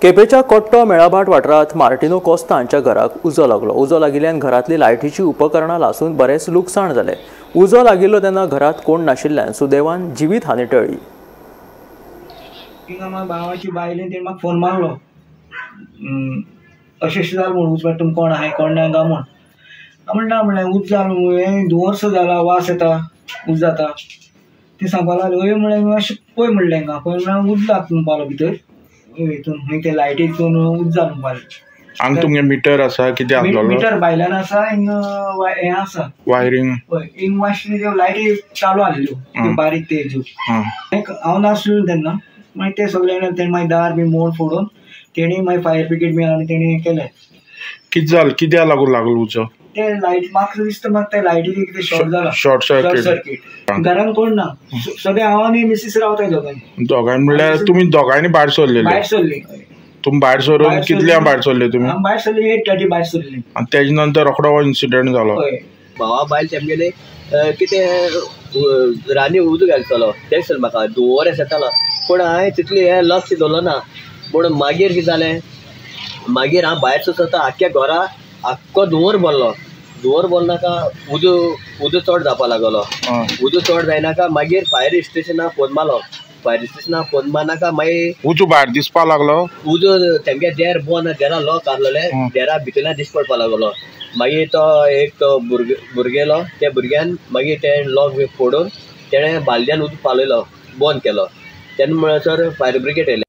केपेच्या कोट्टो मेळाभाट वाठारांत मार्टिनो कोस्ता हांच्या घराक उजो लागलो. उजो लागिल्ल्यान घरांतली लायटीची उपकरणां लासून बरेंच लुकसाण जालें. उजो लागिल्लो तेन्ना घरांत कोण नाशिल्ल्यान सुदैवान जिवीत हानी टळ्ळी. थिंगा म्हाका भावाची बायलेन तेणें म्हाका फोन मारलो, अशें अशें जालें म्हूण उजवाड तुमी कोण आहाय कोण ना गा म्हूण. हांव म्हणटा म्हणलें उज जालो हें धुंवर सो जाला, वास येता, उज जाता. ती सांगपा लागली हय म्हणलें मातशें पळय म्हणलें हांगा पळय म्हणल्यार उज जाता म्हणपा लागलो भितर हितून खंय ते लायटीतून उज जाता म्हणपा लागलो. हांगा तुमगे मिटर आसा कितें आसलेलो? मिटर भायल्यान आसा, हिंगा हें आसा वायरींग. हय हिंग मातशें त्यो लायटी चालू आसल्यो त्यो बारीक तेज्यो. हांव नासलो तेन्ना मागीर ते सगळे तेणें मागीर दार बी मोड फोडून तेणी मागीर फायर ब्रिगेड बी आनी तेणी केलें. कितें जालें, कित्याक लागून लागलो उजो? ते लायट म्हाका दिसता म्हाका ते लायटीक कितें शॉर्ट जाला, शॉर्ट सर्किट. घरान कोण ना, सगळे हांव आनी मिसीस रावताय दोगांय. दोगांय म्हणल्यार तुमी दोगांयनी भायर सरलेले? भायर सरली. तुमी भायर सरून कितल्या भायर सरले तुमी? भायर सरली 8:30 भायर सरली. आनी तेजे नंतर रोखडो इन्सिडंट जालो. भावा बायल तेमगेले कितें रानी उदक घालतलो तें सर म्हाका धुंवर येतालो, पूण हांवें तितलें हें लक्ष दवरलो ना. पूण मागीर कितें जालें, मागीर हांव भायर सरता आख्ख्या घरा आख्खो धुंवर भरलो. धुंवर भरनाका उदो उदो चड जावपा लागलो. उदो चड जायनाका मागीर फायर स्टेशनाक फोन मारलो. फायर स्टेशनाक फोन मारनाका मागीर उजो भायर दिसपा लागलो. उजो तेमगे देर बंद, देरा लॉक आसलेले, देरा भितरल्यान दिस पडपा लागलो. मागीर तो एक तो भुरगेलो, त्या भुरग्यान मागीर ते लॉक बी फोडून तेणें बालद्यान उदक पालयलो, बंद केलो. तेन्ना म्हणसर फायर ब्रिगेड येयलें.